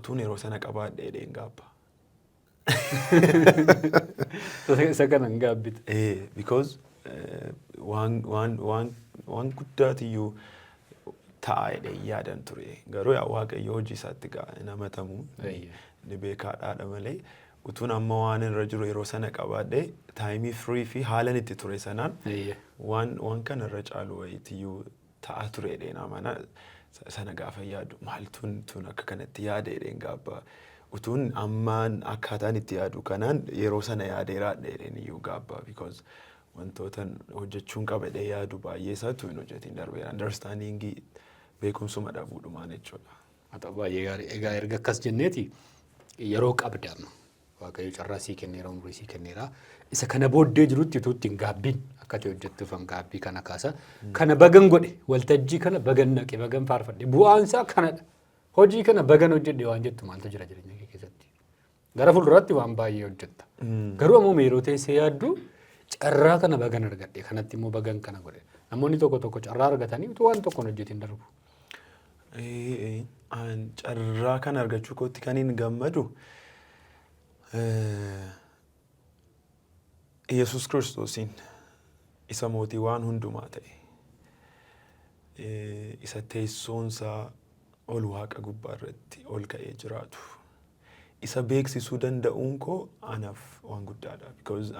Speaker 2: utuun yeroo sana qabaadhe jedheen gaabba.
Speaker 1: Isa kana hin gaabbite.
Speaker 2: Because waan guddaatiyyuu ta'a jedhee yaadan ture. Garuu yaa Waaqayyo hojii isaatti namatamu ni beekaadhaadha malee, utuun amma waan irra jiru yeroo sana qabaadhe, time free fi haalan itti ture sanaan waan kana irra caalu wayiitiyyuu ta'a ture jedheen amana. Sana gaafa yaadu, maal tun akka kanatti yaade jedheen gaabba. Utuun ammaan akkaataan itti yaadu kanaan yeroo sana yaadeeraadha jedheen iyyuu gaabba, because wantoota hojjechuun qaba jedhee yaadu baay'ee isaatu hin hojjetin darbeera. Understandingii, beekumsuma dhabuudhumaan jechuudha.
Speaker 1: Haa ta'u, baay'ee gaarii. Egaa erga akkas jenneeti, yeroo qabda amma. Waaqayyo carraa sii kenneera, umurii sii kenneera. Isa kana booddee jirutti utuu ittiin gaabbiin akka ati hojjettuuf gaabbii kana kaasa. Kana bagan godhe, waltajjii kana bagan naqe, bagan faarfadhe, bu'aan isaa kanadha. Hojii kana bagan hojjedhe waan jettu maaltu jira jireenya kee keessatti? Gara fuulduraatti waan baay'ee hojjetta. Garuu ammoo yeroo teessee yaaddu, carraa kana bagan argadhe, kanatti immoo bagan kana godhe. Namoonni tokko tokko carraa argatanii utuu waan tokko hin hojjetin darbu.
Speaker 2: Carraa kana argachuu kootti kan hin gammadu, Yesuus Kiristoosiin isa mootii waan hundumaa ta'e, isa teessoonsaa ol waaqa gubbaa irratti ol ka'ee jiraatu, isa beeksisuu danda'uun koo anaaf waan guddaadha. Because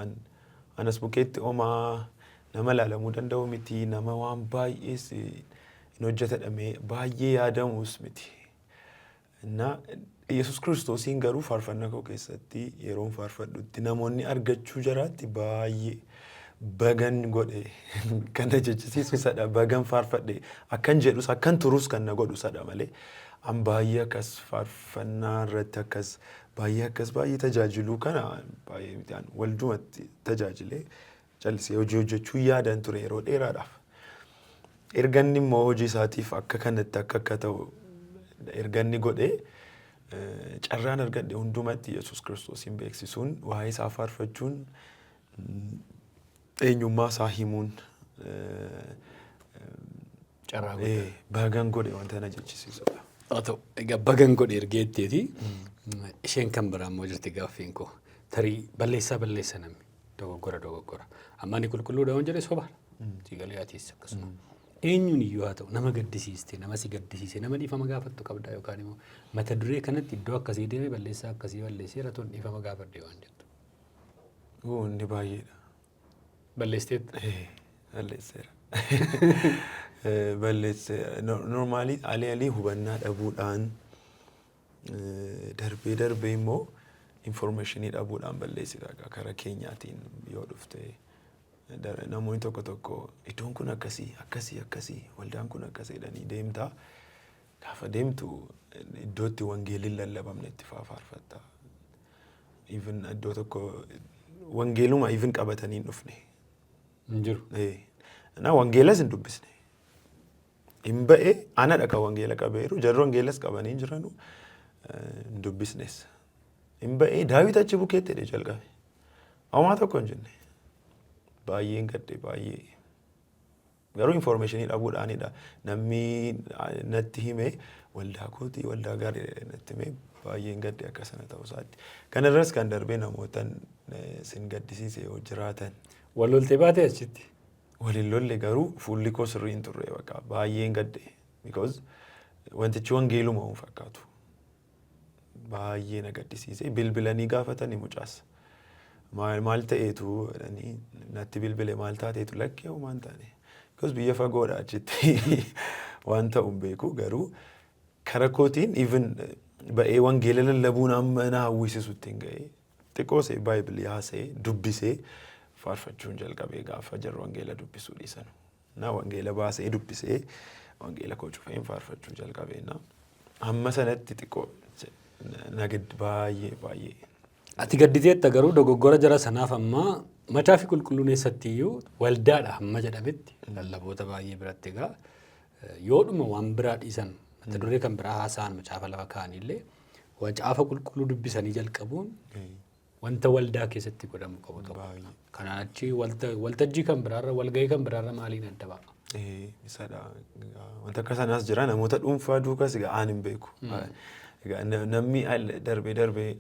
Speaker 2: anas bukeetti homaa nama ilaalamuu danda'u miti, nama waan baay'ees hin hojjetadhamee baay'ee yaadamus miti. Na Yesuus Kiristoosiin garuu faarfannaa koo keessatti yeroon faarfadhutti namoonni argachuu jaraatti baay'ee bagan godhe kan na jechisiisu sadha. Bagan faarfadhe akkan jedhus, akkan turus kan na godhu sadha malee, an baay'ee akkas faarfannaa irratti akkas baay'ee akkas baay'ee tajaajiluu kana baay'ee miti. An waldumatti tajaajilee callisee hojii hojjechuu yaadan ture yeroo dheeraadhaaf. Erga inni immoo hojii isaatiif akka kanatti akka ta'u erga inni godhee, carraan argadhe hundumatti Yesuus Kiristoosiin beeksisuun, waa'ee isaa faarfachuun, eenyummaa isaa himuun
Speaker 1: Carraa guddaa.
Speaker 2: Bagan godhe wanta na jechisiisudha.
Speaker 1: Haa ta'u, egaa bagan godhe ergeetteeti. Isheen kan biraa immoo jirti gaaffiin koo. Tarii balleessaa balleessa namni, dogoggora dogoggora. Amma ani qulqulluudha waan jedhe soba. Siigalee atiis akkasuma. Eenyuun iyyuu haa ta'u, nama gaddisiiste, nama si gaddisiise, nama dhiifama gaafattu qabda, yookaan immoo mata duree kanatti iddoo akkasii deemee balleessaa akkasii balleesseera, tun dhiifama gaafadhe waan jettu.
Speaker 2: Inni baay'eedha.
Speaker 1: Balleessiteetta.
Speaker 2: Balleesseera. Balleesseera. Normally alii alii hubannaa dhabuudhaan, darbee darbee immoo informationii dhabuudhaan balleessita karaa keenyaatiin yoo dhufte. Namoonni tokko tokko iddoon kun akkasii akkasii akkasii, waldaan kun akkasii jedhanii deemtaa. Gaafa deemtu iddoo itti wangeelli hin lallabamne itti faa faarfatta. Even iddoo tokko wangeeluma even qabatanii hin dhufne.
Speaker 1: Hin jiru.
Speaker 2: Na wangeelas hin dubbisne. Hin ba'e, anadha kan wangeela qabeeru, jarri wangeelas qabanii hin jiranu, hin dubbisnes. Hin ba'e, Daawit achi bukeetti jedhee jalqabe. Homaa tokko hin jenne. Baay'een gadde, baay'ee. Garuu informationii dhabuudhaanidha. Namni natti hime waldaa kootii, waldaa gaarii natti hime, baay'een gadde akka sana ta'uu isaatti. Kanarras kan darbee namootan sin gaddisiise yoo jiraatan.
Speaker 1: Wal loltee baatee achitti?
Speaker 2: Waliin lolle, garuu fuulli koo sirrii hin turre, bakka baay'een gadde. Because wantichi wangeeluma hin fakkaatu. Baay'ee na gaddisiise. Bilbilanii gaafatanii mucaas. Maal maal ta'eetu jedhanii natti bilbile, maal taateetu, lakkee homaa hin taane. Because biyya fagoodha, achitti waan ta'u hin beeku, garuu kara kootiin even ba'ee wangeela lallabuun amma na hawwisiisutti hin ga'e. Xiqqoosee baayibilii haasa'ee dubbisee faarfachuun jalqabee gaafa jarri wangeela dubbisuu dhiisan. Na wangeela baasee dubbisee wangeela koo cufeen faarfachuu jalqabee na hamma sanatti xiqqoo na gad baay'ee baay'ee.
Speaker 1: Ati gadditeetta, garuu dogoggora jara sanaaf amma macaafi qulqulluun eessatti iyyuu waldaadha hamma jedhametti lallaboota baay'ee biratti egaa yoodhuma waan biraa dhiisan, mata duree kan biraa haasa'an, macaafa lafa kaa'anillee macaafa qulqulluu dubbisanii jalqabuun wanta waldaa keessatti godhamu qabu tokko. Kanaan achi waltajjii kan biraarra, walgahii kan biraarra maaliin adda ba'a?
Speaker 2: Isadha. Wanta akka sanaas jira, namoota dhuunfaa duukas egaa aan hin beeku. Egaa namni darbee darbee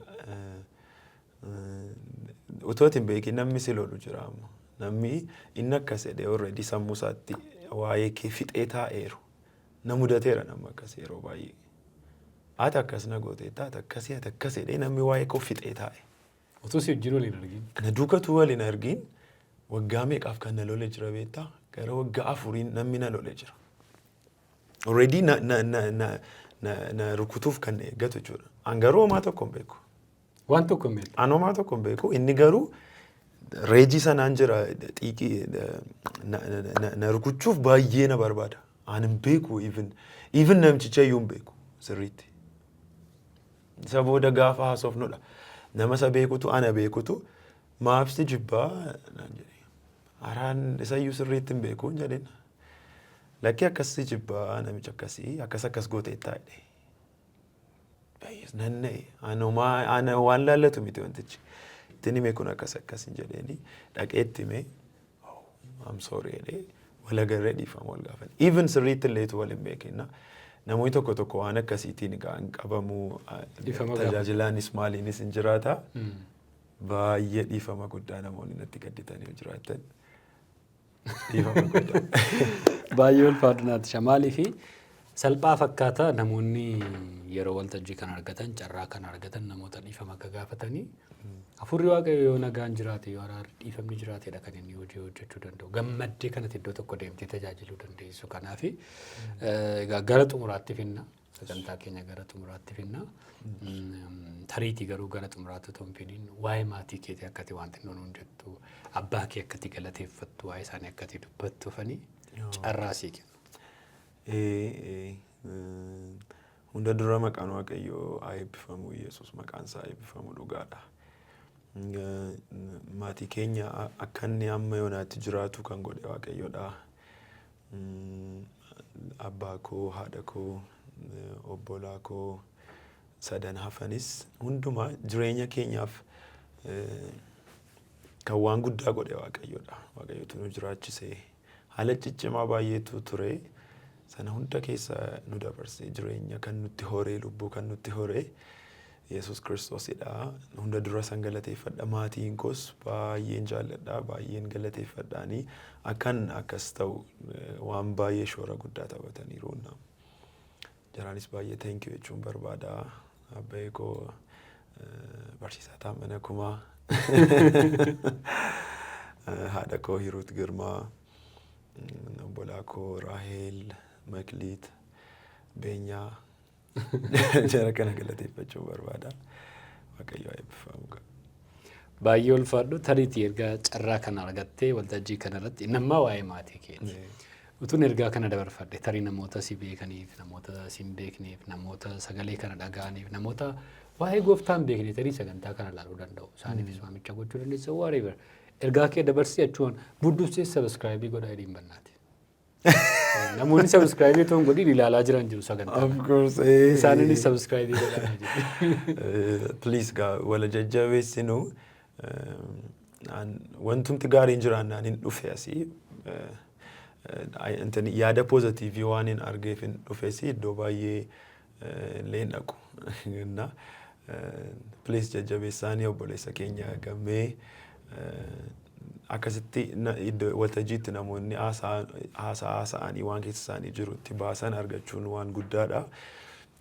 Speaker 2: utoo hin beekin namni si lolu jira amma. Namni inni akkas jedhee already sammuu isaatti waa'ee kee fixee taa'eeru. Na mudateera nama akkas yeroo baay'ee. Ati akkas na gooteetta, ati akkasii, ati akkas jedhee namni waa'ee koo fixee taa'e.
Speaker 1: Utuu si wajjin waliin argin.
Speaker 2: Na duukatu waliin argin, waggaa meeqaaf kan na lole jira beektaa? Gara waggaa 4n namni na lole jira. Already na na na na na na rukutuuf kan na eeggatu jechuudha. An garuu homaa tokko hin beeku.
Speaker 1: Waan tokko hin beektu.
Speaker 2: An homaa tokko hin beeku. Inni garuu reejii sanaan jira, xiiqii na, na, na rukuchuuf baay'ee na barbaada. An hin beeku, even namticha iyyuu hin beeku sirriitti. Isa booda gaafa haasofnudha. Nama isa beekutu, ana beekutu, maaf si jibbaa naan jedhe. Araan isayyuu sirriitti hin beeku hin jedhin. Lakki, akkas si jibbaa, namicha akkasii akkas akkas gooteettaa jedhe. Baay'ees nan na'e. Anumaa ana waan laallatu miti wantichi. Ittiin hime, kun akkas akkas hin jedheeni dhaqee itti hime. "Oh, I'm sorry" jedhee wal agarree dhiifama wal gaafan. Even sirriitti illeetu wal hin beekinna. Namoonni tokko tokko waan akkasiitiin egaa hin qabamu.
Speaker 1: Dhiifama gaafatu.
Speaker 2: Tajaajilaanis maaliinis hin jiraata. Baay'ee dhiifama guddaa, namoonni natti gadditanii yoo jiraatan. Dhiifama guddaa.
Speaker 1: Baay'ee ulfaadhu naati. Maalii fi salphaa fakkaata, namoonni yeroo waltajjii kan argatan, carraa kan argatan, namoota dhiifama akka gaafatanii, hafuurri Waaqayyo yoo nagaan jiraate, yoo araarri dhiifamni jiraatedha kan inni hojii hojjechuu danda'u. Gammaddee kanatti iddoo tokko deemtee tajaajiluu dandeessu. Kanaaf egaa gara xumuraatti finna. Sagantaa keenya gara xumuraatti finna. Tariitii garuu gara xumuraatti otoo hin finiin waa'ee maatii keetii akkati waan xinnoo nuun jettu, abbaa kee akkati galateeffattu, waa'ee isaanii akkati dubbattuufanii carraa sii kennu.
Speaker 2: Hunda dura maqaan Waaqayyoo haa eebbifamu, Yesuus maqaan isaa haa eebbifamu, dhugaadha. Maatii keenya akka inni amma yoonaatti jiraatu kan godhe Waaqayyoodha. Abbaa koo, haadha koo, obbolaa koo sadan hafanis hundumaa jireenya keenyaaf kan waan guddaa godhe Waaqayyoodha. Waaqayyotu nu jiraachise. Haala ciccimaa baay'eetu ture. Sana hunda keessa nu dabarse, jireenya kan nutti horee, lubbuu kan nutti horee Yesuus Kiristoosidha. Hunda dura san galateeffadha. Maatiin koos baay'een jaalladha. Baay'een galateeffadhaani. Akkan akkas ta'u waan baay'ee shoora guddaa taphataniiru. Jaraanis baay'ee thank you jechuun barbaada. Abbaa koo barsiisaa Taammana Kumaa, haadha koo Hiruut Girmaa, obbolaa koo Raahel, Makliit, Beenyaa, jara kana galateeffachuun barbaada. Waaqayyo haa eebbifamu.
Speaker 1: Baay'ee ulfaadhu. Tariitii erga carraa kana argattee waltajjii kanarratti inni ammaa waa'ee maatii keeti. Utuun ergaa kana dabarfadhe, tarii namoota si beekaniif, namoota si hin beekneef, namoota sagalee kana dhaga'aniif, namoota waa'ee gooftaa hin beekne tarii sagantaa kana ilaaluu danda'u. Isaaniifis waamicha gochuu dandeessa, whatever. Ergaa kee dabarsii, achuun buddursee subscribe godhaa jedhiin bannaati. Namoonni subscribe otoo hin godhin ilaalaa jiran jiru sagantaa.
Speaker 2: Of course.
Speaker 1: Isaaniinis subscribe godhaa jedhi.
Speaker 2: Please gaa, wala jajjabeessinu. Wantumti gaariin jiraannaan hin dhufe asii. Yaada positive waan hin argeef hin dhufes, iddoo baay'ee illee hin dhaqu. Please jajjabeessaanii obboleessa keenya Gammee. Akkasitti iddoo waltajjiitti namoonni haasaa haasa'anii waan keessa isaanii jiru itti baasan argachuun waan guddaadha.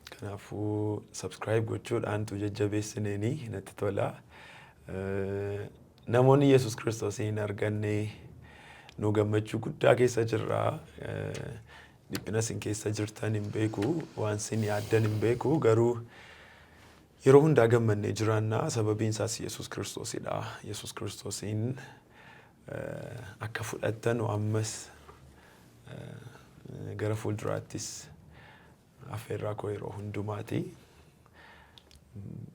Speaker 2: Kanaafuu subscribe gochuudhaan tu jajjabeessineenii natti tola. Namoonni Yesuus Kiristoos hin arganne, nu gammachuu guddaa keessa jirra. Dhiphina isin keessa jirtan hin beeku, waan isin yaaddan hin beeku, garuu yeroo hundaa gammannee jiraanna, sababiin isaas Yesuus Kiristoosidha. Yesuus Kiristoosiin akka fudhattan ammas gara fuulduraattis affeerraa koo yeroo hundumaati.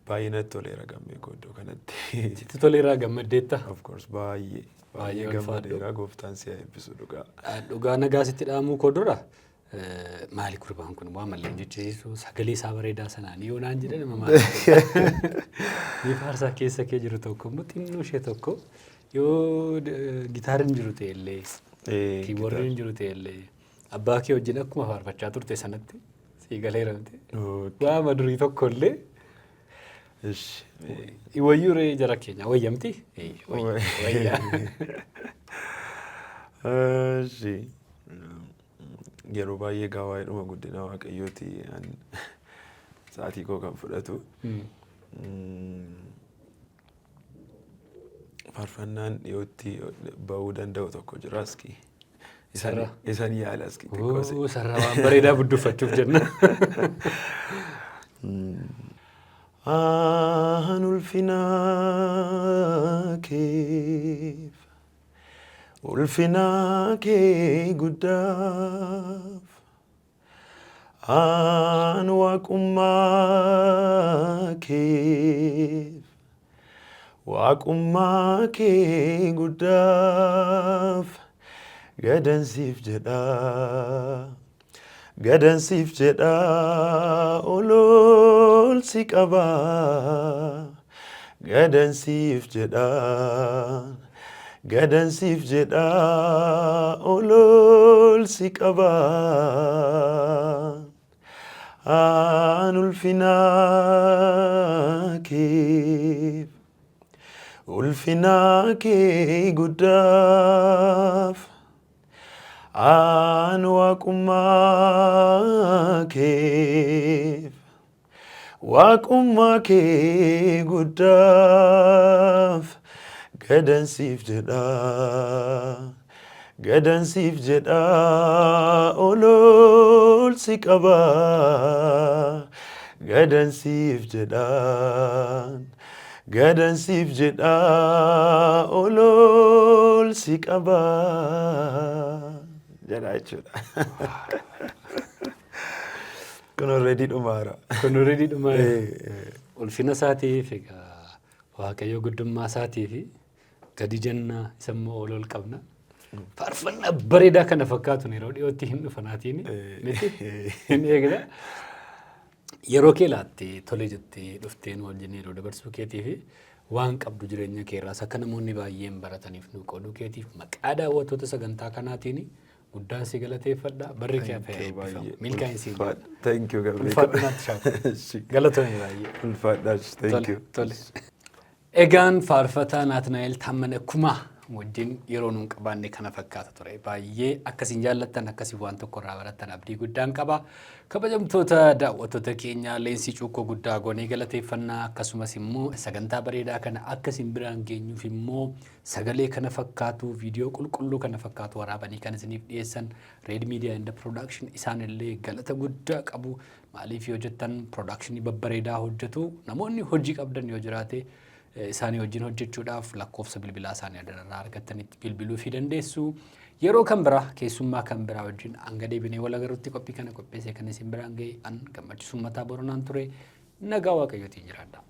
Speaker 2: Baay'ee natti toleera, Gammee koo, iddoo kanatti.
Speaker 1: Sitti toleeraa, gammaddeetta?
Speaker 2: Of course, baay'ee. Baay'ee gammadeera, gooftaan si haa eebbisu dhugaa.
Speaker 1: Dhugaa nagaa sitti dhaamuu koo dura, maali gurbaan kun waan mallee jechisiisu, sagalee isaa bareedaa sanaan yoo naan jedhan nama maali? Ni faarsaa keessa kee jiru tokko immoo xinnoo ishee tokko, yoo gitaariin jiru ta'e illee, keyboardiin jiru ta'e illee, abbaa kee wajjin akkuma faarfachaa turte sanatti sii galeera miti. Waama durii tokko illee wayyuu ree jara keenya wayyamti? Wayya.
Speaker 2: Ishi. Yeroo baay'ee gaa waa'eedhuma guddina Waaqayyooti sa'aatii koo kan fudhatu. Faarfannaan dhiyootti ba'uu danda'u tokko jira aski.
Speaker 1: Sarara.
Speaker 2: Isan yaala aski xiqqoose.
Speaker 1: Oo, sarara waan bareedaa budduffachuuf jenna.
Speaker 2: Aan ulfina keef, ulfina kee guddaaf, aan waaqummaa keef, waaqummaa kee guddaaf, gadansiif jedha, gadansiif jedha, ol si qaba, gadansiif jedha, gadansiif jedha, ol si qaba. Aan ulfina keef, ulfina kee guddaaf, aan waaqummaa keef, waaqummaa kee guddaaf, gadansiif jedha, gadansiif jedha, ol si qaba, gadansiif jedha, gadansiif jedha, ol si qaba jedha jechuudha. Kun already dhumaara.
Speaker 1: Kun already dhumaara. Ulfina isaatiif egaa, Waaqayyo guddummaa isaatiif gadi jennaa, isa immoo ol ol qabna. Faarfannaa bareedaa kana fakkaatu yeroo dhiyootti hin dhufanaatiin miti hin eegna. Yeroo kee laattee tole jettee dhuftee nu wajjin yeroo dabarsuu keetii fi waan qabdu jireenya kee irraas akka namoonni baay'een barataniif nu qooduu keetiif maqaa daawwattoota sagantaa kanaatiin guddaan si galateeffadha. Barri kee hafe eebbifamu. Milkaa'in siin jedha.
Speaker 2: Thank you, Gabriel.
Speaker 1: Ulfaadhu naatti shaaku. Galatoomii baay'ee.
Speaker 2: Ulfaadhaa. Thank you.
Speaker 1: Tole. Egaan faarfataa Naatnaa'el Taammana Kumaa wajjin yeroo nuun qabaanne kana fakkaata ture. Baay'ee akkasiin jaallattan, akkasiin waan tokko irraa barattan abdii guddaan qaba. Kabajamtoota daawwattoota keenya, Leensii Cuukkoo guddaa goonee galateeffannaa, akkasumas immoo sagantaa bareedaa kana akkasiin biraan geenyuuf immoo sagalee kana fakkaatu, viidiyoo qulqulluu kana fakkaatu waraabanii kan isiniif dhiyeessan Red Media and Production, isaan illee galata guddaa qabu. Maaliif yoo jettan, production babbareedaa hojjetu. Namoonni hojii qabdan yoo jiraate, isaanii wajjin hojjechuudhaaf lakkoofsa bilbilaa isaanii adararraa argattanitti bilbiluu fi dandeessu. Yeroo kan biraa keessummaa kan biraa wajjin hanga deebinee wal agarrutti qophii kana qopheessee kan isin biraan ga'e an Gammachiisuu Mataa Boronaan ture. Nagaa Waaqayyootiin jiraadha.